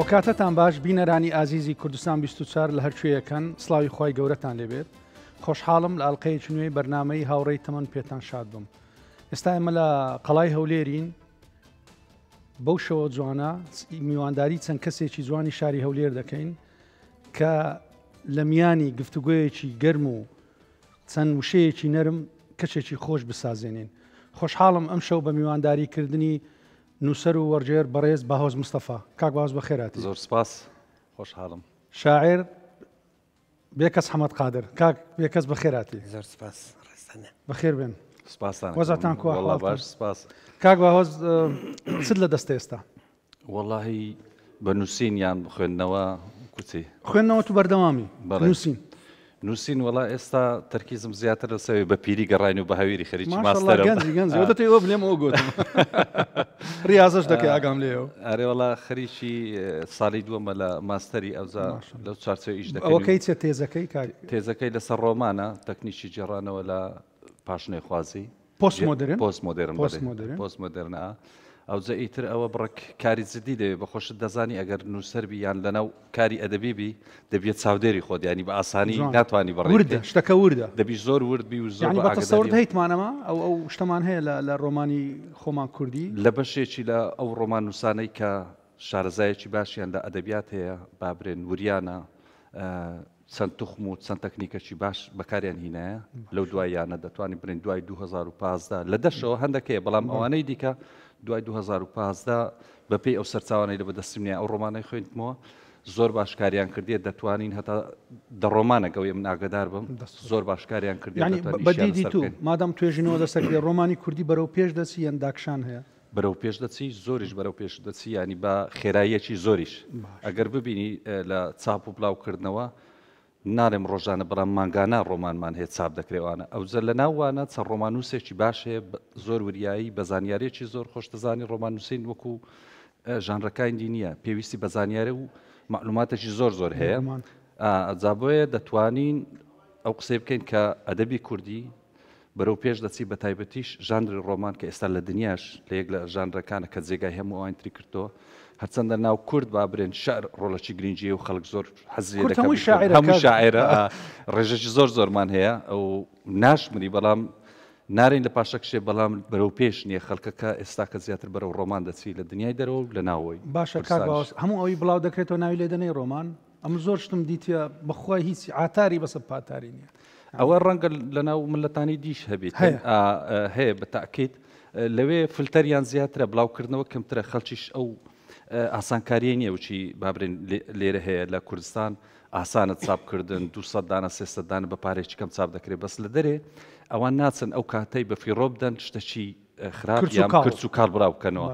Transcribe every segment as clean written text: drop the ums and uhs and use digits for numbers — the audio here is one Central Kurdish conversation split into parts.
ئەوکاتەتان باش بینەرانی ئازیزی کوردستان 24 لە هەرکوێیەکەن سڵاوی خوای گەورەتان لێبێت خۆشحاڵم لە ئەڵلقەیەکی نوێی بەرنامەی هاوڕێی تەمەن پێتان شاد بم ئێستا ئێمە لە قەڵای هەولێرین بەو شەوە جوانە میوانداری چەند کەسێکی جوانی شاری هەولێر دەکەین کە لە میانی گفتوگۆیەکی گەرم و چەند وشەیەکی نەرم کەچێکی خۆش بسازێنین. خۆشحاڵم ئەمشەو بە میوانداری کردنی نووسەر و وەرگێر بەڕێز باهۆز مستەفا. کاک باهۆز بەخێرهاتی. زۆر سپاس، خۆشحاڵم. شاعیر بێکەس حەمەد قادر. کاک بێکەس بەخێرهاتی. زۆر سپاس، ڕێزتانە. بەخێر بێن. سپاستان ئەکەم. وەزعتان کوا؟ وەڵا باش سپاس. کاک باهۆز چت لە دەستە ئێستا؟ وەڵاهی بە نووسین یان خوێندنەوە کوچی؟ خوێندنەوە تو بەردەوامی نووسین؟ نووسین وەڵا ئێستا تەرکیزم زیاتر لەسەوی بە پیری گەڕاین و بە هەویری خەریکی ماستەرم. گەنجی گەنجی ئەوە دەتەوێ ئەوە بلێم ئەوە گوتم. ڕیازەش دەکەی ئاگام لێیەوە. ئەرێ وەڵا خەریکی ساڵی دووەمە لە ماستەری ئەوجا لەو چوارچێوە ئیش دەکەین. ئەوە کەی چیە تێزەکەی کاک؟ تێزەکەی لەسەر ڕۆمانە، تەکنیکی گێڕانەوە لە پاشنوێخوازی. پۆست مۆدرن پۆست مۆدرن پۆست مۆدرن پۆست مۆدرن ئەوجا ئیتر ئەوە بڕک کاری جدی دەوێ بە خۆشت دەزانی ئەگەر نووسەر بی یان لەناو کاری ئەدەبی بی دەبیە چاودێری خۆت ینی بە ئاسانی ناتوانانی بەڕێ وردە شتەکە وردە دەبی زۆر ورد بی و زۆر بە تەسەور هەیتمانەمە ئەو ئەو شتەمان هەیە لە ڕۆمانی خۆمان کوردی لە بەشێکی لە ئەو ڕۆمان نووسانەی کە شارەزایەکی باشیان لە ئەدەبیات هەیە بابرێن وریانە چەند توخم و چەند تەکنیکەکی باش بەکاریان هینایە لەو دواییانە دەتوانین بڵێین دوای 2015 لە دەشەوە هەندێک هەیە بەڵام ئەوانەی دیکە دوای 2015 بەپێی ئەو سەرچاوانەی لە بەدەستم نییە ئەو ڕۆمانەی خوێندمەوە زۆر باش کاریان کردیە دەتوانین هەتا دە ڕۆمانەک ئەوەی من ئاگدار بم زۆر باش کاریان کردیە یعنی دەتوانین بە ئیشیان دیدی لەسەر تو بکەین. مادام توێژینەوە لەسەر کرێ ڕۆمانی کوردی بەرەو پێش دەچی یان داکشان هەیە؟ بەرەو پێش دەچی زۆریش بەرەو پێش دەچی ینی بە خێراییەکی زۆریش ئەگەر ببینی لە چاپ و بڵاوکردنەوە ناڵێم ڕۆژانە بەڵام مانگانە ڕۆمانمان هەیە چاپ دەکرێوانە ئەوجە لە ناوانە چەند ڕۆمانووسێکی باش هەیە زۆر وریایی بە زانیارێکی زۆر خۆش دەزانی ڕۆماننووسین وەکو ژانرەکانی دی نییە پێویستی بە زانیاری و معلوماتێکی زۆر زۆر هەیە جا بۆیە دەتوانین ئەو قسەی بکەین کە ئەدەبی کوردی بەرەو پێش دەچی بە تایبەتیش ژانری ڕۆمان کە ئێستا لە دنیاش لە یەک لە ژانرەکانە کە جێگای هەموو ئەوانی تری کردەوە هەرچەندە ناو کورد با برێن شعر ڕۆڵەکی گرنگی و خەڵک زۆر حەزی کورد دەکات هەمووی شاعیرە هەموو کاک. شاعیرە ڕێژەکی زۆر زۆرمان هەیە ئەو ناشمری بەڵام نارین لە پاشەکشێ بەڵام بەرەو پێش نییە خەڵکەکە ئێستا کە زیاتر بەرەو ڕۆمان دەچی لە دنیای دەرەوە و لە ناوەوەی باشە کاک کوردستانیش. باوەش هەموو ئەوی بڵاو دەکرێتەوە ناوی لێ دەنێی ڕۆمان ئەمن زۆر شتم دیتیە بەخوای هیچ عاتاری بەسە پاتاری نییە. ئەوە ڕەنگە لەناو ملەتانی دیش هەبێت هەیە بە تاکیت لەوێ فلتەریان زیاترە بڵاوکردنەوە کەمترە خەڵکیش ئەو ئاسانکاریە نییە وچی بابرێن لێرە هەیە لە کوردستان ئاسانە چاپکردن 200 دانە 300 دانە بە پارێکی کەم چاپ دەکرێت بەس لە دەرێ ئەوان ناچن ئەو کاتەی بە فیڕۆ بدەن شتەکی خراپ یان کرچ و کاڵ بڵاو بکەنەوە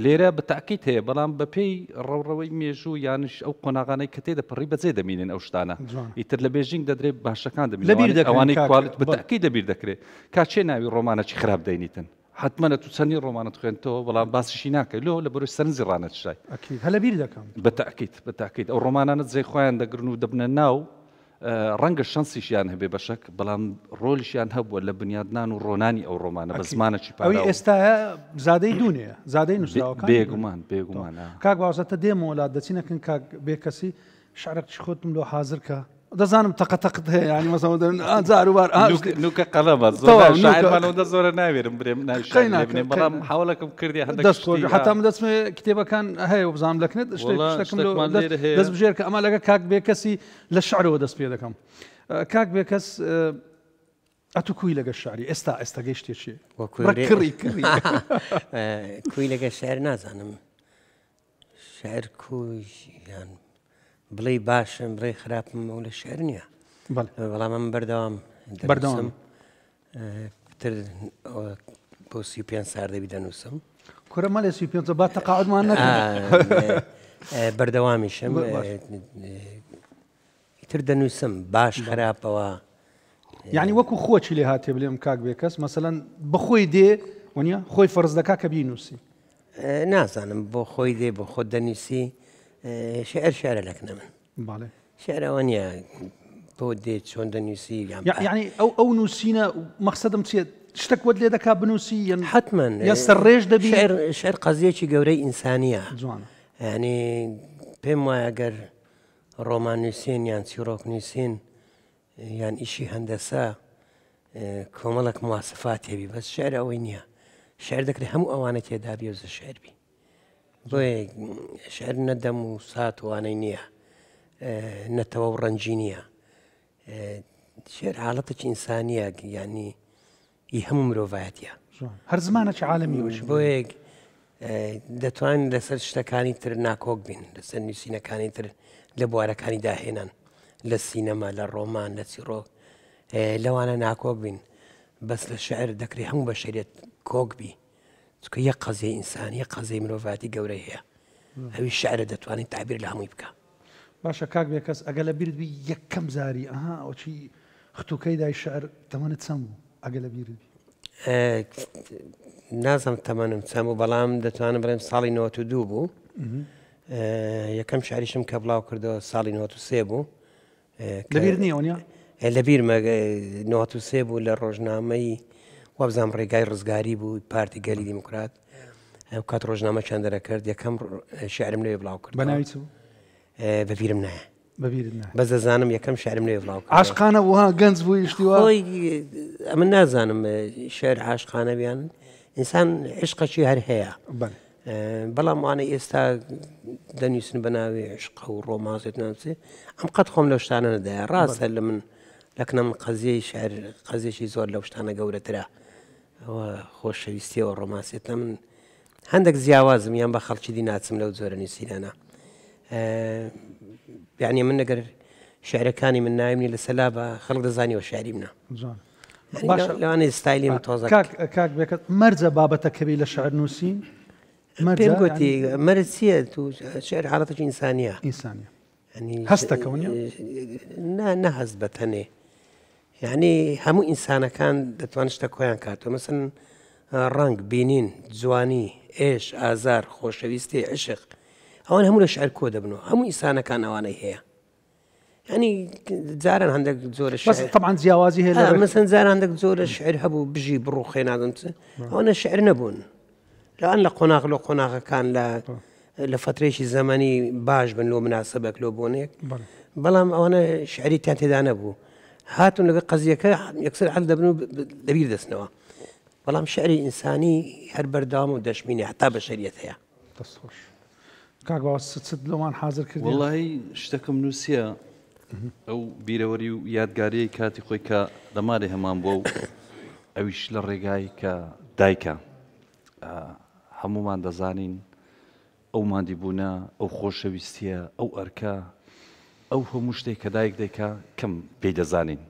لێرە بە تاکیت هەیە بەڵام بەپێی ڕەوڕەوەی مێژوو یانش ئەو قۆناغانەی کە تێدەپەڕی بەجێ دەمینن ئەو شتانە ئیتر لە بێژینگ دەدرێت باشەکان دەبین ئەوانەی کوالیت بە تاکیت لەبیر دەکرێت کاچێ ناوی ڕۆمانەکی خراپ دەینیتن حتمما تو چەندی ڕۆمانت خوێنتەوە بەڵام باسیشی ناکەی لۆ لە بەرۆی سەرنجی ڕانەچشای هەلە بیر دەکەم بە تاکیت بە تاکیت ئەو ڕۆمانانە جێ خۆیان دەگرن و دەبنە ناو ڕەنگە شەنسیشیان هەبێ بە شەک، بەڵام ڕۆلیشیان هەبووە لە بنیادنان و ڕۆنانی ئەو ڕۆمانە بە زمانێکی ئەوی پاراو. ئێستایە زادەی دوونێیە، زادەی نووسراوەکانی دوونێ. بێگومان، بێگومان. ئا. کاک باوەزە دێمەوە لات دەچینە کن کاک بێکەسی شعرێکی خۆتم لۆ حازر کە دەزانم تەقە تەقت هەیە یانی مەسەڵەن دەرن ئا جار و بار ئا نوکە نوکە قەڵەمە زۆر تەواو نوکە شاعرمان ئەوەندە زۆرە ناوێرم برێم ناوی قەی شاعیر لێ ناکە بنێم قەی بەڵام ناکە. حاوڵەکەم کردی هەندێک دەست خۆش شتی ئا. حەتا من دەچمە کتێبەکان هەیە و بزانم لەکنێت شتێک وەڵا شتێکم لۆ شتێکمان دەست لێرە هەیە. دەست بژێر کە ئەمە لەگە کاک بێکەسی لە شعرەوە دەست پێ دەکەم کاک بێکەس ئەتو کوی لەگە شعری ئێستا ئێستا گەیشتێ چێ کڕی کڕی کوی لەگە شعر نازانم شعر کوی یان بڵێ باشم بڵێ خراپم ئەو لە شعر نییە بەڵام ئەم بەردەوام بەردەوام پتر بۆ 35 سار دەبی دەنووسم کورە مەلێ 35 با تەقاعدمان نەکەن بەردەوامیشم ئیتر دەنووسم باش خراپەوە. یعنی وەکو خۆچی لێ هاتێ بلێم کاک بێکەس مەسەلەن بەخۆی دێ وەنیە خۆی فەرز دەکا کە بینوسی. نازانم بۆ خۆی دێ بۆ خۆت دەنووسی شعر شعرە لەکنە من. بەڵێ. شعر ئەوە نییە بۆ دێ چۆن دەنووسی یان یعنی ئەو ئەو نووسینە مەقسەدم چییە شتەک وەت لێ دەکا بنووسی یان حتمما یان سەرڕێژ دەبی شعر شعر قەزیەکی گەورەی ئینسانیە جوانە یعنی پێم وایە گەر ڕۆمان نووسین یان چیڕۆک نووسین یان ئیشی هەندەسە کۆمەڵک مواسفات هەبی بەس شعر ئەوەی نییە شعر دەکرێت هەموو ئەوانە تێدا بی و شعر بی بۆیە شعر نەدەم و سات وانەی نییە نەتەوە و ڕەنجی نییە شعر حاڵەتێکی ئینسانیە یعنی ئی هەموو مرۆڤایەتە هەر زمانێکی عالمی بۆیە دەتوانین لەسەر شتەکانی تر ناکۆک بین لەسەر نووسینەکانی تر لە بوارەکانی داهێنان لە سینەما لە ڕۆمان لە چیڕۆک لەوانە ناکۆک بین بەس لە شعر دەکرێت هەموو بەشەرێت کۆک بی چونکە یەک قەزیەی ئینسان یەک قەزیەی مرۆڤایەتی گەورەی هەیە ئەوی شعرە دەتوانێت تعبیر لە هەمووی بکە. باشە کاک بێکەس ئەگەر لە بیرت بی یەکەم جاری ئەها ئەوچی ختوکەی دای شعر تەمەنت چەند بوو ئەگەر لە بیرت بی؟ نازم تەمەنم چەند بوو بەڵام دەتوانم بڵێم ساڵی 92 بوو یەکەم شعریشم کە بڵاو کردەوە ساڵی 93 بوو لەبیر نییە وەنیە؟ لەبیرمە 93 بوو لە ڕۆژنامەی وابزانم ڕێگای ڕزگاری بوو پارتی گەلی دیموکرات ئەو کات ڕۆژنامە چیان دەرەکرد یەکەم شعرم لەوێ بڵاو کرد بەناوی چ بوو؟ بەبیرم نایە بەبیرت نایە بەس دەزانم یەکەم شعرم لەوێ بڵاو کرد عاشقانە بوو ها گەنج بووی شتی وا خۆی ئەمن نازانم شعر عاشقانە بیان ئینسان عشقەکی هەر هەیە بەڵێ بەڵام وانەی ئێستا دەنووسن بە ناوی عشق و ڕۆمانسێت ناوچێ ئەم قەت خۆم لەو شتانە نەدایە ڕاستە لە من لەکنە من قەزیەی شعر قەزێکی زۆر لەو شتانە گەورەترە ئەوە خۆشەویستیەوە ڕۆمانسێتە من هەندێک جیاوازم یان بە خەڵکی دی ناچم لەو جۆرە نووسینانە یعنی من نەگەر شعرەکانی من ناوی لە سەلا بە خەڵک دەزانیەوە شعری منە باشە لەوانەیە ستایلی من تۆزە کاک کاک بێکەس مەرجە بابەتەکە بی لە شعر نووسین مەرجە پێم گوتی مەرج چییە تو شعر حاڵەتێکی ئینسانیە ئینسانیە هەستەکە وەنیە نا نە هەست بە تەنێ یعنی هەموو ئینسانەکان دەتوان شتە کۆیان کاتەوە مەسن ڕەنگ بینین جوانی ئێش ئازار خۆشەویستی عشق ئەوان هەموو لە شعر کۆ دەبنەوە هەموو ئینسانەکان ئەوانەی هەیە ینی جاران هەندێک جۆرە بەس طبعا جیاوازی هەیە لە مەسەن جاران هەندێک جۆرە شعر هەبوو بژی بڕوخێ نازم چ ئەوانە شعر نەبوون لەوان لە قۆناغ لۆ قۆناغەکان لە لە فترێکی زەمەنی باش بن لۆ مناسبێک لۆ بۆنێک بەڵام ئەوانە شعریتیان تێدا نەبوو هاتون لەگە قەزیەکە یەکسەر حل دەبن و لەبیر دەستنەوە بەڵام شعری ئینسانی هەر بەردەوام و دەشمینی هەتا بەشەریەت هەیە دەست خۆش کاک باوە چت لۆمان حازر کردی؟ وەڵاهی شتەکەم نووسیە ئەو بیرەوەری و یادگاریەی کاتی خۆی کە لە ماڵێ هەمان بووە و ئەویش لە ڕێگای کە دایکە هەمومان دەزانین ئەو مادیبوونە ئەو خۆشەویستیە ئەو ئەرکە ئەو هەموو شتێک کە دایک دەیکا کەم پێی دەزانین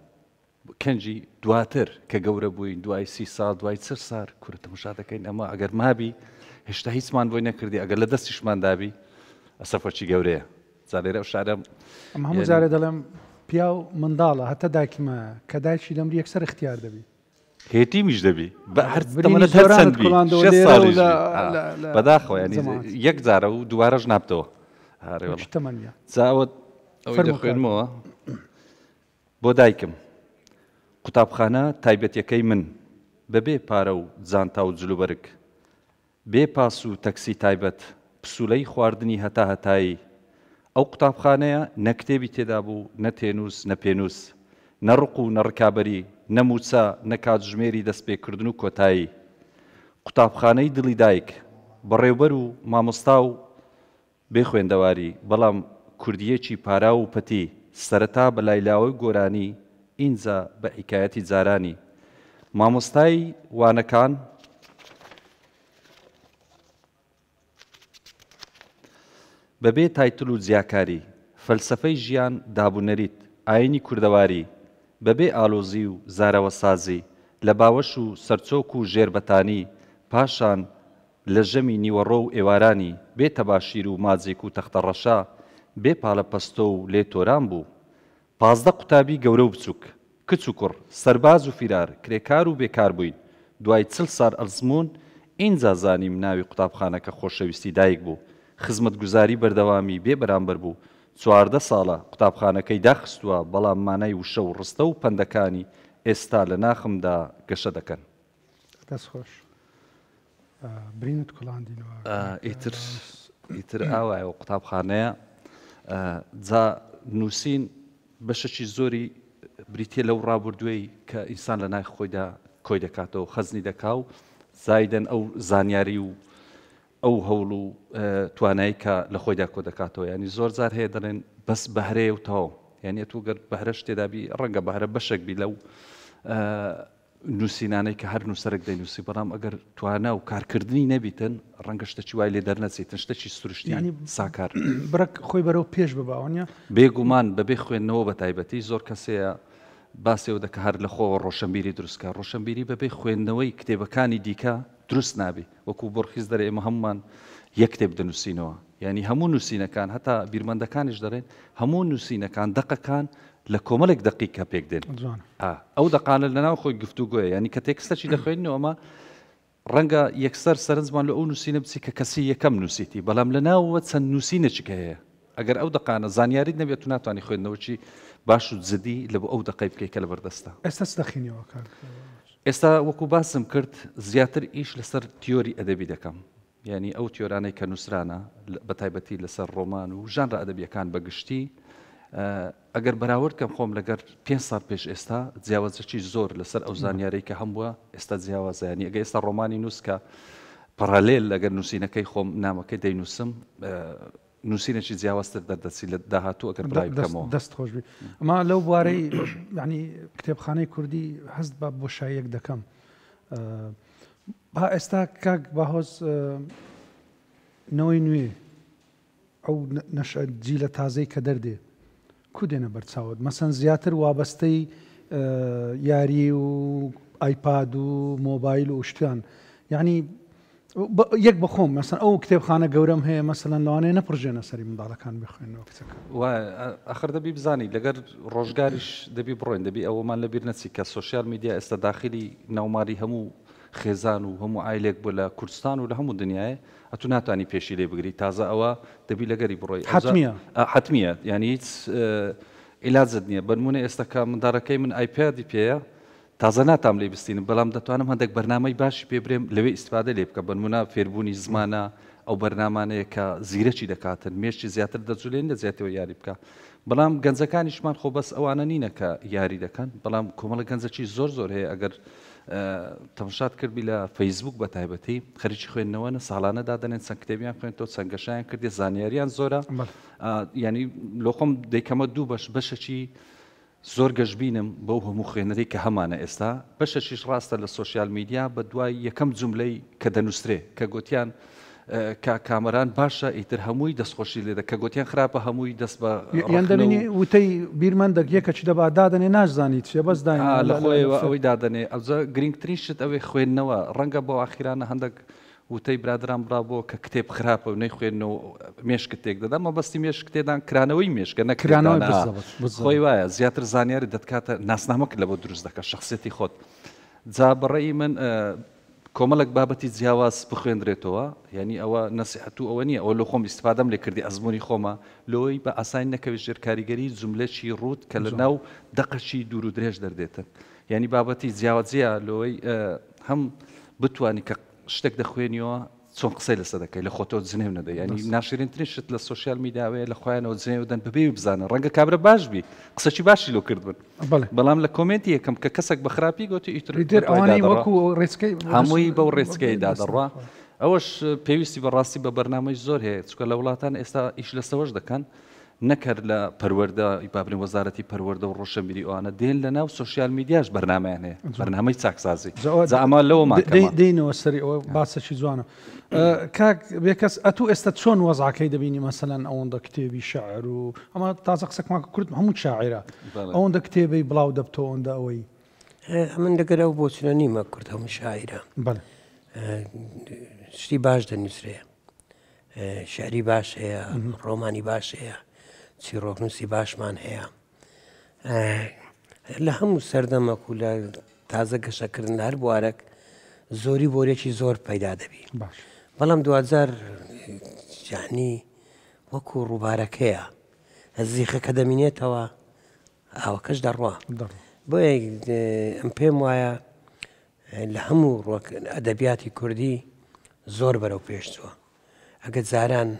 کەنجی دواتر کە گەورە بووین دوای سی ساڵ دوای چر سار کورە تەمەشا دەکەین ئەمە ئەگەر مابی هێشتا هیچمان بۆی نەکردی ئەگەر لە دەستیشمان دابی ئەسەفەرچی گەورەیە جا لێرە ئەو شارە ئەم هەموو جارێ دەڵێم پیاو منداڵە هەتا دایکی مایە کە دایکی دەمری یەکسەر اختیار دەبی هێتیمیش دەبی بە هەر تەمەنت هەر چەند بی شێست ساڵیش بی بەداخەوە یانی یەک جارە و دووبارەش نابتەوە جا ئەوە ئەوەی دەخوێنمەوە بۆ دایکم. قوتابخانە تایبەتیەکەی من، بەبێ پارە و جانتا و جلوبەرگ، بێ پاس و تەکسی تایبەت، پسولەی خواردنی هەتا هەتایی. ئەو قوتابخانەیە نە کتێبی تێدا بوو، نە تێنووس، نە پێنووس، نە ڕق و نە ڕکابەری، نە مووچە، نە کاتژمێری دەستپێکردن و کۆتایی. قوتابخانەی دڵی دایک، بەڕێوبەر و مامۆستا و بێ خوێندەواری، بەڵام کوردییەکی پاراو و پەتی، سەرەتا بە لایلاوەی گۆرانی، ئینجا بە حیکایەتی جارانی. مامۆستای وانەکان، بە بێ title و جیاکاری، فەلسەفەی ژیان، دابونەریت، ئایینی کوردەواری، بە بێ ئالۆزی و زاراوەسازی، لە باوەش و سەرچۆک و ژێر بەتانی، پاشان لە ژەمی نیوەڕۆ و ئێوارانی، بێ تەباشیر و ماجیک و تەختەڕەشە، بێ پالەپەستۆ و لێ تۆران بوو. 15 قوتابی گەورە و بچووک، کچ و کوڕ، سەرباز و فیرار، کرێکار و بێکار بووین. دوای چل سار ئەزموون، ئینجا زانیم ناوی قوتابخانەکە خۆشەویستی دایک بوو. خزمەتگوزاری بەردەوامی بێ بەرامبەر بوو. 14 ساڵە قوتابخانەکەی داخستووە، بەڵام مانای وشە و ڕستە و پەندەکانی ئێستا لە ناخمدا گەشە دەکەن. دەست خۆش. برینت کوڵاندینەوە ئیتر ئیتر ئاوایە و قوتابخانەیە. جا نووسین بەشەکی زۆری بریتیە لەو ڕابوردووەی کە ئینسان لە ناخی خۆیدا کۆی دەکاتەوە، خەزنی دەکا و زایدەن ئەو زانیاری و ئەو هەوڵ و توانایی کە لە خۆیدا کۆ دەکاتەوە. یانی زۆر جار هەیە دەڵێن بەس بەهرەیە و تەواو. یانی ئەتوو گەر بەهرەش تێدا بی ڕەنگە بەهرە بەشێک بی لەو نووسینانەی کە هەر نووسەرێک دەینووسی، بەڵام ئەگەر توانا و کارکردنی نەبیتن ڕەنگە شتەکی وای لێ دەرنەچیتن، شتەکی سروشتی یانی ساکار. بڕەک خۆی بەرەو پێش ببا وانیە؟ بێگومان بەبێ خوێندنەوە بە تایبەتی زۆر کەس هەیە باسی ئەوە دەکا هەر لە خۆوە ڕۆشەنبیری دروست کا، ڕۆشەنبیری بەبێ خوێندنەوەی کتێبەکانی دیکە دروست نابی، وەکو بۆرخیس دەرێ ئێمە هەموومان یەک کتێب دەنووسینەوە، یانی هەموو نووسینەکان هەتا بیرمەندەکانیش دەڵێن هەموو نووسینەکان دەقەکان لە کۆمەڵێک دەقی کە پێک دێن ئەو دەقانە لە ناو خۆی گفتوگۆیە یانی کە تێکستەکی دەخوێنینەوە ئەمە ڕەنگە یەکسەر سەرنجمان لە ئەو نووسینە بچی کە کەسی یەکەم نووسیتی بەڵام لە ناوەوە چەند نووسینێکی کە هەیە ئەگەر ئەو دەقانە زانیاریت نەبێت تو ناتوانانی خوێندنەوەی باش و جدی لە بۆ ئەو دەقەی بکەیت کە لەبەردەستە. ئێستا چ دەخینیەوە کاک؟ ئێستا وەکو باسم کرد زیاتر ئیش لەسەر تیۆری ئەدەبی دەکەم یانی ئەو تیۆرانەی کە نووسرانە بە تایبەتی لەسەر ڕۆمان و ژانرە ئەدەبیەکان بە گشتی ئەگەر بەراورد کەم خۆم لەگەر پێ ساڵ پێش ئێستا جیاوازەکی زۆر لەسەر ئەو زانیارەی کە هەمووە ئێستا جیاوازە ینی ئەگە ئێستا ڕۆمانی نووس کە پەڕالێل لەگەر نووسینەکەی خۆم نامەکەی دەینووسم نووسینێکی جیاوازتر دەردەچی لە داهاتوو ئەگەر بڵاوی بکەمەوە. دەست خۆش بی. ئەما لەو بوارەی یعنی کتێبخانەی کوردی هەست بە بۆشاییەک دەکەم. با ئێستا کاک باهۆز نەوەی نوێ ئەو نەشە جیلە تازەی کە دەردێ کو دێنە بەرچاوت مەسەن زیاتر وابەستەی یاری و ئایپاد و مۆبایل و شتیان یعنی یەک بەخۆم مەسەن ئەو کتێبخانە گەورەم هەیە مەسەلەن لەوانەیە نەپڕژێنە سەری منداڵەکان بخوێنەوە کچەکە. وایە ئەخر دەبی بزانی لەگەر ڕۆژگاریش دەبی بڕۆین دەبی ئەوەمان لەبیر نەچی کە سۆشیال میدیا ئێستا داخلی ناوماڵی هەموو خێزان و هەموو عایلێک بووە لە کوردستان و لە هەموو دنیاە ئەتو ناتوانانی پێشی لێ بگری تازە ئەوە دەبی لەگەری بڕۆی حتمیە حتمیە یعنی هیچ عیلاجت نییە بەنمونە ئێستا کە منداڵەکەی من ئایپادی پێیە تازە ناتام لێی بستینم بەڵام دەتوانم هەندێک بەرنامەی باشی پێ برێم لەوێ ئیستفادە لێ بکەم بەنمونە فێربوونی زمانە ئەو بەرنامانەیە کە زیرەکی دەکاتن مێشکی زیاتر دەجولێن لە جیاتەوە یاری بکە بەڵام گەنجەکانیشمان خۆ بەس ئەوانە نینە کە یاری دەکەن بەڵام کۆمەڵە گەنجەکی زۆر زۆر هەیە ئەگەر تەمشات کردبی لە فەیسبوک بە تایبەتی خەریکی خوێندنەوەنە ساڵانە دادەنێن چەند کتێبیان خوێنتەوە چەند گەشایان کردی زانیاریان زۆرە ینی لۆ خۆم دەیکەمە دوو بەش بەشەکی زۆر گەشبینم بەو هەموو خوێنەرەی کە هەمانە ئێستا، بەشەکیش ڕاستە لە سۆشیال میدیا بە دوای یەکەم جوملەی کە دەنووسرێ کە گۆتیان کاک کامەران باشە ئیتر هەمووی دەستخۆشی لێ دە کە گۆتیان خراپە هەمووی دەست بە یان ڕەخنە دەبینی و وتەی بیرمەندەک یەکەکی دەبا دادەنێ ناشزانی چیە بەس داینە ئا لە لە لە خۆیەوە ئەوەی دادەنێ ئەوجا گرینگترین شت ئەوەی خوێندنەوە ڕەنگە بۆ ئاخیرانە هەندەک وتەی برادەران بڵاوبۆوە کە کتێب خراپە و نەیخوێننەوە مێشکت تێک دەدا، مەبەستی مێشک تێدان کرانەوەی مێشکە نەک کرانەوەی تێکدانە. بالضبط بالضبط. خۆی وایە زیاتر زانیاری دەتکاتە ناسنامەکت لەبۆ دروست دەکات شەخسیەتی خۆت. جا بە ڕەئی من کۆمەڵێک بابەتی جیاواز بخوێندرێتەوە یانی ئەوە نەسیحەت و ئەوە نییە ئەوە لۆ خۆم ئیستفادەم لێ کردی ئەزموونی خۆمە لۆی بە ئاسانی نەکەوی ژێر کاریگەری جوملەکی ڕووت کە لە جوان. ناو دەقەکی دوور و درێژ دەردێتن یانی بابەتی جیاوازیە لۆی هەم بتوانی کە شتێک دەخوێنیەوە چۆن قسەی لەسەر دەکەی لە خۆتەوە جنێو نەدەی ینی ناشرینترین شت لە سۆشیال میدیاوەیە لە خۆیانەوە جنێو دەن بەبێ بزانن ڕەنگە کابرا باش بی قسەکی باشی لۆ کردبن بەڵام لە کۆمێنتی یەکەم کە کەسێک بە خراپی گوتی ئیتر ئەوانەی وەکو ڕێچکەی هەمووی بەو ڕێچکەی دادەڕوا ئەوەش پێویستی بەڕاستی بە بەرنامەی زۆر هەیە چکە لە وڵاتان ئێستا ئیش لەسەوەش دەکەن نەک هەر لە پەروەردە با بڵێین وەزارەتی پەروەردە و ڕۆشنبیری ئەوانە دێن لە ناو سۆشیال میدیاش بەرنامەیان هەیە بەرنامەی چاکسازی جا ئەمە لەوەمان کەمە. دێینەوە سەری ئەوە باسەکی جوانە کاک بێکەس ئەتوو ئێستا چۆن وەزعەکەی دەبینی مەسەلەن ئەوەندە کتێبی شعر و ئەمە تازە قسەکمان کورد هەموو شاعرە ئەوەندە کتێبەی بڵاو دەبتەوە ئەوەندە ئەوەی ئەمن لەگەر ئەو بۆچونە نیمە کورد هەموو شاعیرە شتی باش دەنووسرێ شعری باش هەیە ڕۆمانی باش هەیە چیڕۆکنووسی باشمان هەیە لە هەموو سەردەمەک و لە تازە گەشەکردن لە هەر بوارێک زۆری بۆرێکی زۆر پەیدا دەبی بەڵام دوجار جانی وەکو ڕووبارەکەیە زیخەکە دەمینێتەوە ئاوەکەش دەڕوا بۆیە ئەم پێم وایە لە هەموو ڕووەک ئەدەبیاتی کوردی زۆر بەرەو پێش چووە. ئەگەر جاران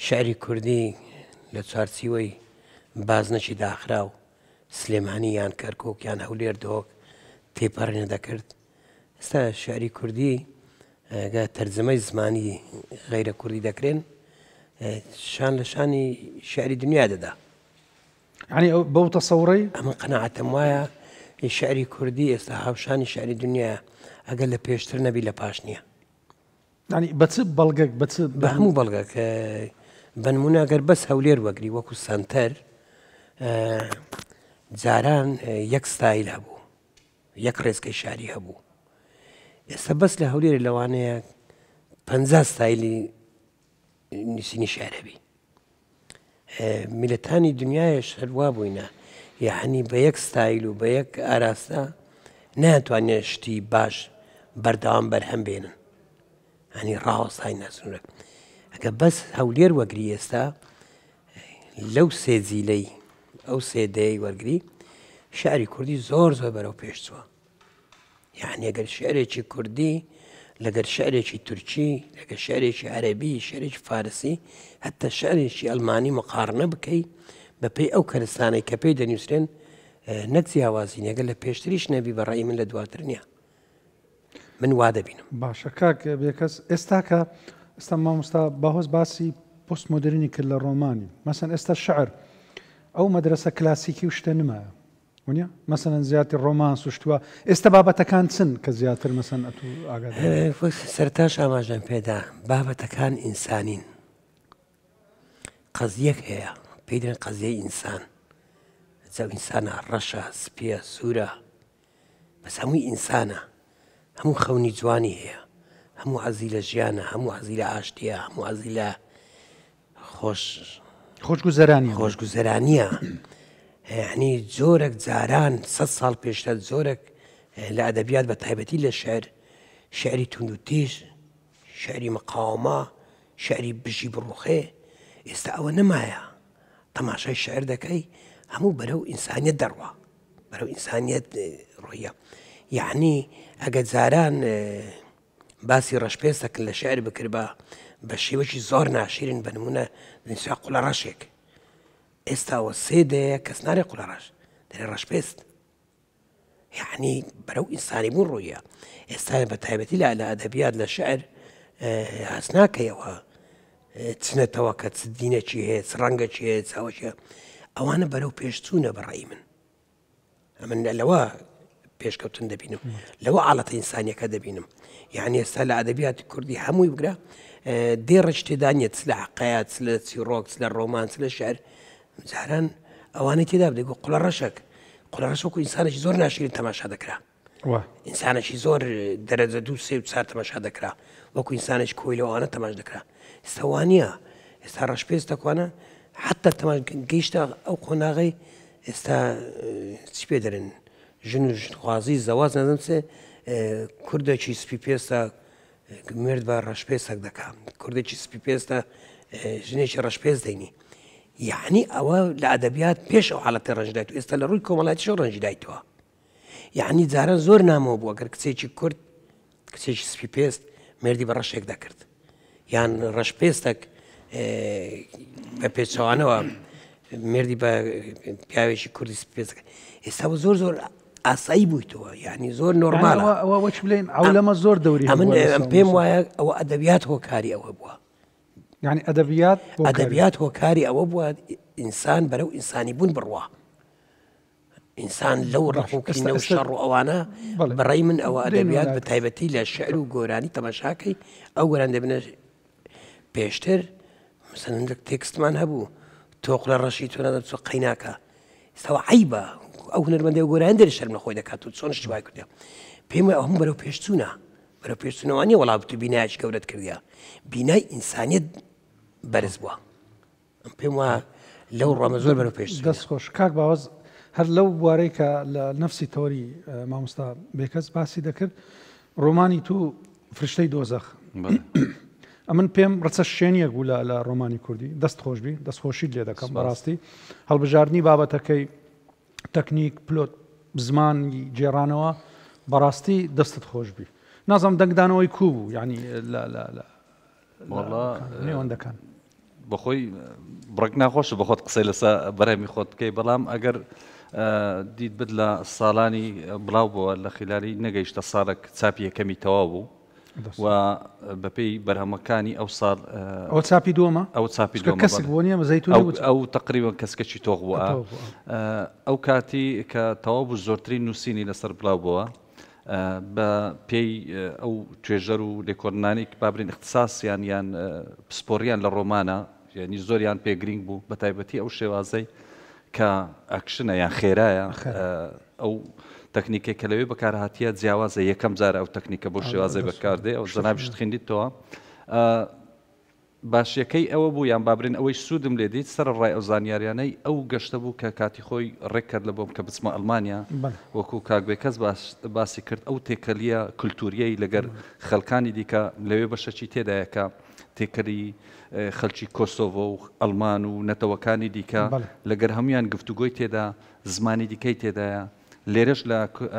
شعری کوردی لە چوارچیوەی بازنەکی داخراو سلێمانی یان کەرکک یان هەولێر دهۆک تێپەڕی نەدەکرد ئێستا شعری کوردی گە تەرجەمەی زمانی غەیرە کوردی دەکرێن شان لە شانی شعری دنیا دەدا. یانی ئەو بەو تەسەوڕەی؟ ئەمن قەناعەتم وایە شعری کوردی ئێستا هاوشانی شعری دنیایە ئەگەر لە پێشتر نەبی لە پاش نییە. یانی بە چ بەڵگەک بە چ بە هەموو بەڵگەک بە نموونە گەر بەس هەولێر وەگری وەکو سەنتەر جاران یەک ستایل هەبوو یەک ڕێزکەی شاری هەبوو ئێستا بەس لە هەولێر لەوانەیە پ ستایلی نووسینی شعر هەبی میلەتانی دنیایش هەروا بووینە یعنی بە یەک ستایل و بە یەک ئاراستە ناتوانێت شتی باش بەردەوام بەرهەم بێنن هەنی ڕاوەستای ناسنورە ئەگە بەس هەولێر وەگری ئێستا لەو سێ جیلەی ئەو سێ دەیەی وەرگری شعری کوردی زۆر زۆر بەرەو پێش چووە یعنی ئەگەر شعرێکی کوردی لەگەر شعرێکی تورکی لەگەر شعرێکی عەربی شعرێکی فارسی حتا شعرێکی ئەلمانی مقارنە بکەی بەپێی ئەو کەرستانەی کە پێی دەنووسرێن نەک جیاوازی نیە گەر لە پێشتریش نەبی بە ڕای من لە دواتر نییە من وا دەبینم. باشە کاک بێکەس ئێستا کە ئێستا مامۆستا باهۆز باسی پۆست مۆدرنی کرد لە ڕۆمانی مەسەن ئێستا شعر ئەو مەدرسە کلاسیکی و شتە نمایە ونیە مەسەن زیاتر ڕۆمانس و شتووە ئێستا بابەتەکان چن کە زیاتر مەسەن ئەتوو ئاگادار سەرتاش ئاماژەم پێدا بابەتەکان ئینسانین قەزیەک هەیە پێی دەڵێن قەزیەی ئینسان جا ئینسانە ڕەشە سپیە سوورە بەس هەمووی ئینسانە هەموو خەونی جوانی هەیە هەموو حەزی لە ژیانە هەموو حەزی لە ئاشتیە هەموو حەزی لە خۆش خۆشگوزەرانی خۆشگوزەرانیە یعنی جۆرەك جاران سە ساڵ پێشتر جۆرەك لە ئەدەبیات بە تایبەتی لە شعر شعری توند و تیژ شعری مقاومە شعری بژی بڕوخێ ئێستا ئەوە نەمایە تەماشای شعر دەکەی هەموو بەرەو ئینسانیت دەڕوا بەرەو ئینسانیت ڕۆیە یعنی ئەگە جاران باسی ڕەشپێستەکە لە شعر بکردبا بە شێوەکی زۆر ناشرین بە نمونە نووسرا قولە ڕەشێک ئێستاوە سێ دەیە کەس نارێ قولە ڕەش دەرێ ڕەشپێست یعنی بەرەو ئینسانی بوون ڕوویە ئێستا بە تایبەتی لە لە ئەدەبیات لە شعر هەست ناکەیەوە چ نەتەوەکە چ دینێکی هەیە چ ڕەنگەکی هەیە چاوەکە ئەوانە بەرەو پێشچوونە بەڕای من ئەمن لەوە پێشکەوتن دەبینم لەوە حاڵەتە ئینسانیەکە دەبینم یعنی ئێستا لە ئەدەبیاتی کوردی هەمووی بگرە دێڕێک تێدا نییە چ لە حقایەت چ لە چیڕۆک چ لە ڕۆمان چ لە شعر جاران ئەوانەی تێدا بدەگو قوڵە ڕەشەک قوڵە ڕەش وەکو ئینسانێکی زۆر ناشرین تەماشا دەکرا ئینسانێکی زۆر دەرەجە دوو سێ و چار تەماشا دەکرا وەکو ئینسانێکی کۆیلەوانە تەماش دەکرا ئێستا وانە ئێستا ڕەشپێست دەکوانە حتا تەماش گەیشتە ئەو قۆناغی ئێستا چی پێ دەرن ژن و ژنخوازی زەواز نازم چێ کوردێکی سپی پێستە مرد بە ڕەشپێستێک دەکا کوردێکی سپی پێستە ژنێکی ڕەشپێست دەینی یعنی ئەوە لە ئەدەبیات پێش ئەو حاڵەتی ڕەنجدایت ئێستا لە ڕووی کۆمەڵاتیشەوە ڕەنجدایتەوە یعنی جاران زۆر نامۆ بووە گەر کچێکی کورد کچێکی سپی پێست مردی بە ڕەشێک دەکرد یان ڕەش پێستێک بە پێچەوانەوە مردی بە پیاوێکی کوردی سپی پێست ئێستا زۆر زۆر ئاسایی بوویتەوە یعنی زۆر نۆرمالە ئەوە وەچ بلێن ئەو لەمە زۆر دەوری ئەمن پێم وایە ئەوە ئەدەبیات هۆکاری ئەوە بووە یعنی ئەدەبیات ئەدەبیات هۆکاری ئەوە بووە ئینسان بەرەو ئینسانی بوون بڕوا ئینسان لەو ڕق و کینە و شەڕ و ئەوانە بەڕای من ئەوە ئەدەبیات بە تایبەتی لە شعر و گۆرانی تەماشاکەی ئەو گۆران دەبنە پێشتر مەسەلەن تێکستمان هەبوو تۆقلە ڕەشی تۆ نازانم چۆ قەیناکە ئێستا عەیبە ئەو هونەرمەندە گۆرانی دەرێ شەرم لە خۆی دەکات و چۆن شتی وای کردە پێم وایە هەموو بەرەو پێشچوونە بەرەو پێشچوونەوە نییە وەڵا تو بینایەکی گەورەت کردیە بینای ئینسانیت بەرز بووە پێم وایە لەو ڕۆمە زۆر بەرەو پێش دەست خۆش کاک باوەز هەر لەو بوارەی کە لە نەفسی تەوەری مامۆستا بێکەس باسی دەکرد ڕۆمانی تو فریشتەی دۆزەخ ئەمن پێم ڕچە شوێنیەک بوو لە ڕۆمانی کوردی دەست خۆشببی دەست خۆشیت لێ دەکەم بەڕاستی هەڵبژاردننی بابەتەکەی تەکنیک پلۆت زمانی گێڕانەوە بەڕاستی دەستت خۆشببی نازم دەنگدانەوەی کو بوو ینی لە نێوەندەکان. بەخۆی بڕێک ناخۆشە بە خۆت قسەی لەسە بەرهەمی خۆت بکەی بەڵام ئەگەر دیت بت لە ساڵانی بڵاو بووە لە خلالی نەگەیشتە ساڵێک چاپی یەکەمی تەواو بوو و بەپێی بەرهەمەکانی ئەو ساڵ ئەو چاپی دووەمە ئەو چاپی دووەمە کەسک بۆ نییە زەیتون ئەو تقریبا کەسکەکی تۆخ بووە ئەو کاتی کە تەواو بوو زۆرترین نووسینی لەسەر بڵاو بووە بە پێی ئەو توێژەر و لێکۆڵنانەی با بڵێین ئیختساسیان یان پسپۆڕیان لە ڕۆمانە یعنی زۆریان پێ گرینگ بوو بە تایبەتی ئەو شێوازەی کە ئەکشنە یان خێرایە ئەو تەکنیکێک کە لەوێ بەکارهاتیە جیاوازە یەکەم جارە ئەو تەکنیکە بۆ شێوازەی بەکاردێ ئەو جەنابیشت خوێندیتەوە باشیەکەی ئەوە بوو یان بابرێن ئەوەی سوودم لێ دیت سەرەڕای ئەو زانیاریانەی ئەو گەشتە بوو کە کاتی خۆی ڕێک کرد لە بۆم کە بچمە ئەڵمانیا وەکو کاک بێکەس باسی کرد ئەو تێکەلیە کولتوریەی لەگەر خەلکانی دیکە لەوێ بەشەکی تێدایە کە تێکەلی خەلکی کۆسۆڤۆ و ئەڵمان و نەتەوەکانی دیکە لەگەر هەمویان گفتوگۆی تێدا زمانی دیکەی تێدایە لێرەش لە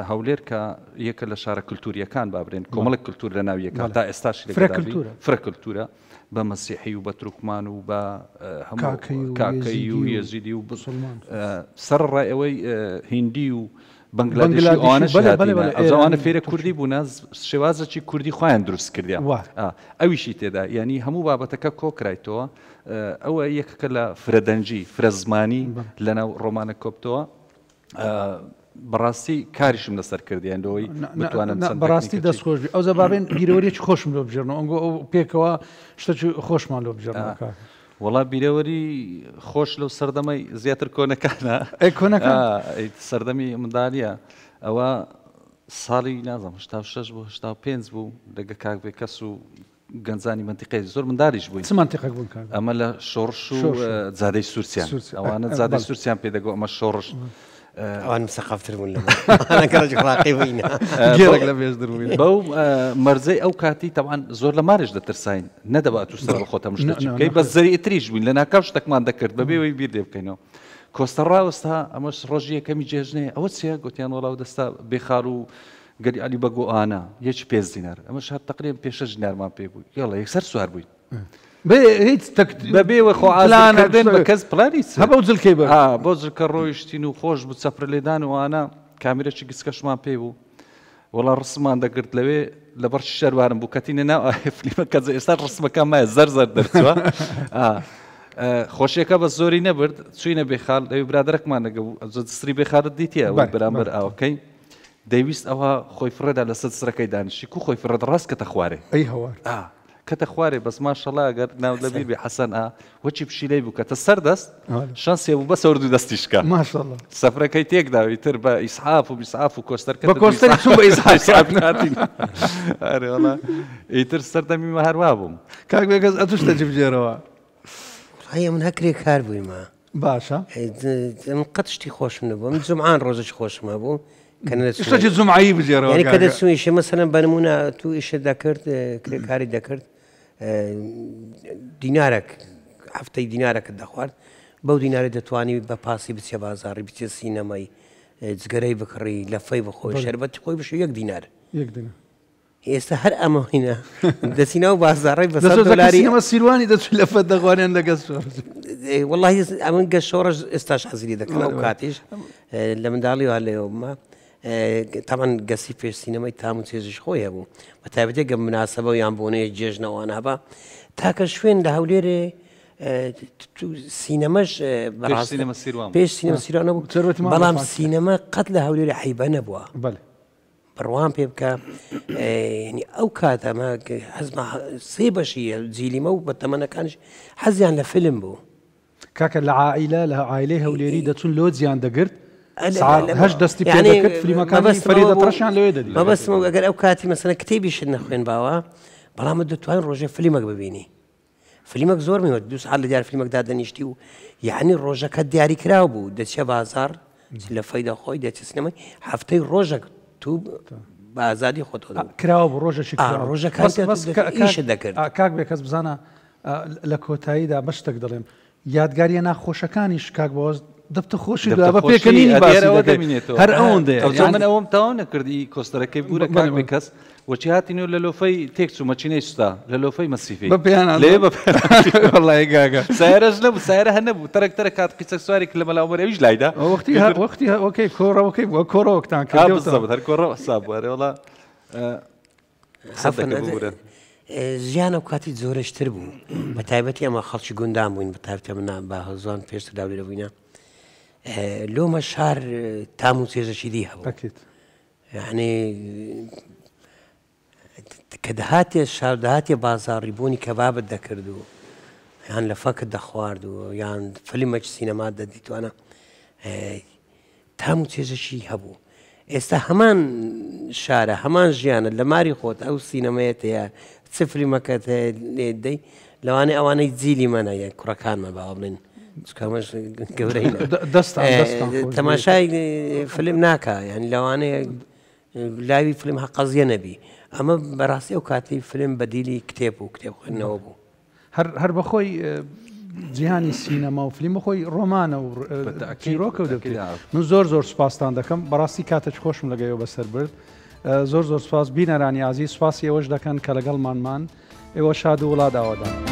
هەولێر کە یەکە لە شارە کلتوریەکان با برێن کۆمەڵێک کلتور لە ناو یەکە تا ئێستاش فرە کلتورە بە مەسیحی و بە تورکمان و بە هەموو کاکەیی و یەزیدی و بسڵمان سەر ڕای ئەوەی هیندی و بەنگلادیشی ئەوانەش ئەوانە فێرە کوردی بوون شێوازێکی کوردی خۆیان دروست کردیان ئەویشی تێدا یعنی هەموو بابەتەکە کۆکرایتەوە ئەوە یەکەکە لە فرەدەنگی فرەزمانی لەناو ڕۆمانە کۆپتەوە بەڕاستی کاریشم لەسەر کردیان لەوەی بتوانم بەڕاستی دەست خۆش ئەو زەبابێن بیرەوەریی خۆشم لۆ بژێنەوە ئەنگۆ ئەو پێکەوە شتێکی خۆشمان لۆ بژێنەوە وەڵا بیرەوەری خۆش لەو سەردەمەی زیاتر کۆنەکانە کۆنەکە سەردەمی مندالیە ئەوە ساڵی نازم 6 بوو 5 بوو لەگە کاک بێکەس و گەنجانی مەنتیقەی زۆر منداریش بووین. چ مەنتیقەک بوون کاک؟ ئەمە لە شۆڕش و جادەی سوورسیان. ئەوانە جادەی سوورسیان پێ دەگۆ ئەمە شۆڕش. ئەوان مسەقەفتر بوون لەمە. ئەوانە ڕاقی بووین. گێڕێک لە پێشتر بووین. بەو مەرجەی ئەو کاتی تەبعەن زۆر لە مارش دەترساین نەدەبا ئەتوو سەر بە خۆت هەموو شتێکی بکەی بەس زەریئتریش بووین لە ناکاو شتەکمان دەکرد بەبێ ئەوەی بیر لێ بکەینەوە. کۆستەر ڕاوەستا ئەمەش ڕۆژی یەکەمی جێژنەیە ئەوە چییە؟ گوتیان وەڵا ئەو دەستە بێخاڵ و گەلی عەلی بەگ و ئانا یەکی پێنج دینار ئەمەش هەر تەقریبەن پێ شەش دینارمان پێ بوو یاڵا یەکسەر سوار بووین. بێ هیچ تەک بەبێ وە خۆ پلانە ئازرکردن بە کەس پلانی چ؟ هە بەو جلکەی بەر. ئا بەو جلکە ڕۆیشتین و خۆش بوو چەپرە لێدان و ئانا کامیرەکی گچکەشمان پێ بوو وەڵا ڕسممان دەگرت لەوێ لەبەر شەروارم بوو کەتینە ناو ئاوێ فلیمەکە ئێستا ڕسمەکە مایە زەر زەر دەرچووە ئا خۆشیەکە بە زۆری نەبرد چوینە بێخاڵ لەوێ برادەرەکمان لەگە بوو جسری بێخارت دیتیە ئەوەی بەرامبەر ئاوەکەی دەیویست ئەوها خۆی فڕێدا لەسەر سرەکەی دانیشی کو خۆی فڕێد ڕاست کەتە خوارێ ئەی هەوار ئا کەتە خوارێ بەس ماشەڵا گەر ناو لەبیر بێ حەسەن ئا وەکی پشیلەی بوو کەتە سەر دەست شانسێ بوو بەس ئەوردوو دەستی شکا ماشەڵا سەفرەکەی تێکدا و ئیتر بە ئیسعاف و میسعاف و کۆستەر بە کۆستەری چوو بە ئیسعاف هاتین ئەرێ وەڵا ئیتر سەردەمی مە هەر وا بووم. کاک بێکەس ئەتوو شتەکی بگێرەوە. وەڵایی ئەمن هەر کرێکار بوویمە. باشە. ئەمن قەت شتی خۆشم نەبوو ئەمن جومعان ڕۆژێکی خۆشم هەبوو کە نەدەچوومە شتێکی جومعەیی بگێرەوە یانی کە کاکە. دەچووم ئیشێ مەسەلەن بە نموونە توو ئیشت دەکرد کرێکاری دەکرد دینارێک هەفتەی دینارێکت دەخوارد بەو دینارەی دەتوانی بە پاسی بچیە بازاڕی بچیە سینەمای جگەرەی بکڕی لەفەی بخۆی شەربەتی خۆی بشۆی یەک دینار. یەک دینار. ئێستا هەر ئەمەینە دەچی ناو بازاڕی بە سەد دۆلاری ئەمە سیروانی دەچوو لە فەت دەخواریان لە گەز شۆڕش وەڵڵاهی ئەمن گەز شۆڕش ئێستاش حەزی لێ دەکەم ئەو کاتیش لە منداڵی وا لێوە بوومە تاوان گەسی پێش سینەمای تام و چێژیش خۆی هەبوو بە تایبەتی گە مناسبە و یان بۆنەیە جێژنەوان هەبا تاکە شوێن لە هەولێرێ سینەمەش بەڕاست پێش سینەمە سیروان بوو بەڵام سینەما قەت لە هەولێرە حیبە نەبووە بڕوام پێ بکە یعنی ئەو کات ئەمە حەزمە سێ بەشی جیلیمە و بە تەمەنەکانش حەزیان لە فیلم بوو. کاکە لە عائیلە لە عایلەی هەولێری دەچون لۆجیان دەگرت سەعات هەشت دەستی پێ دەکرد فلیمەکانی فەریدە تڕەشیان لەوێ دەدی. مەبەستم ئەگەر ئەو کاتی مەسەلەن کتێبیشت نەخوێنباوە بەڵام دەتوانین ڕۆژێ فلیمەک ببینی. فلیمەک زۆر میوە دوو سەعات لە دیار فلیمەک دادەنیشتی و یعنی ڕۆژەکە دیاریکراو بوو دەچیە بازاڕ لە فەی دەخۆی دەچە سینەمای هەفتەی ڕۆژەک تو بە ئازادی خۆت کراوە بوو ڕۆژەکی ڕۆژەکە ئیشت دەکرد. کاک بێکەس بزانە لە کۆتاییدا بە شتێک دەڵێم یادگاریە ناخۆشەکانیش کاک بەوەز دەبتە خۆشی دوای بە پێکەنینی باسی دەکەی هەر ئەوەندەیە. ئەوجا من ئەوەم تەواو نەکرد ئی کۆستەرەکەی بوورە کاک بێکەس. وەچی هاتینەوە لە لۆفەی تێک چوو مەچینەی سوتا لە لۆفەی مەسیفی بە پێیان لێ بە وەڵای گاگە سایرەش نەبوو سایرە هەر نەبوو تەرەک تەرەک هات قیچەک سوارێک لە مەلا عومەر ئەویش لایدا وەختی وەختی وەکەی کۆڕەوەکەی بووە کۆڕەوەکتان کرد بالضبط هەر کۆڕەوە حساب بوو ئەرێ وەڵا قسە دەکە ببورە. ژیان ئەو کاتی جۆرەشتر بوو بە تایبەتی ئەمە خەڵکی گوندان بووین بە تایبەتی ئەمە بە زوان پێشتر داولێرە بووینە لۆمە شار تام و چێژەکی دی هەبوو یعنی کە دەهاتێ شار دەهاتێ بازاڕی بوونی کەبابت دەکرد و یان لە فەکت دەخوارد و یان فلیمەک سینەما دەدیتوانە تام و چێژەکی هەبوو ئێستا هەمان شارە هەمان ژیانە لە ماری خۆت ئەو سینەمەیەت هەیە چ فلیمەکەت هەیە دەی لەوانەیە ئەوانەی جیلی منە یان کوڕەکانمە باوە بڵێن چکەمەش گەورەی تەماشای فلم ناکە یان لەوانەیە لاوی فلم هە قەزیە نەبی ئەمە بەڕاستی ئەو کاتی فلم بەدیلی کتێب و کتێب خوێندنەوە بوو. هەر هەر بەخۆی جیهانی سینەما و فلیم بەخۆی ڕۆمانە و چیرۆکە و دەکرێت من زۆر زۆر سوپاستان دەکەم بەڕاستی کاتێک خۆشم لەگەیەوە بەسەر برد زۆر زۆر سوپاس بینەرانی ئازیز سوپاسی ئێوەش دەکەن کە لەگەڵمانمان ئێوە شاد و وڵات ئاوادان.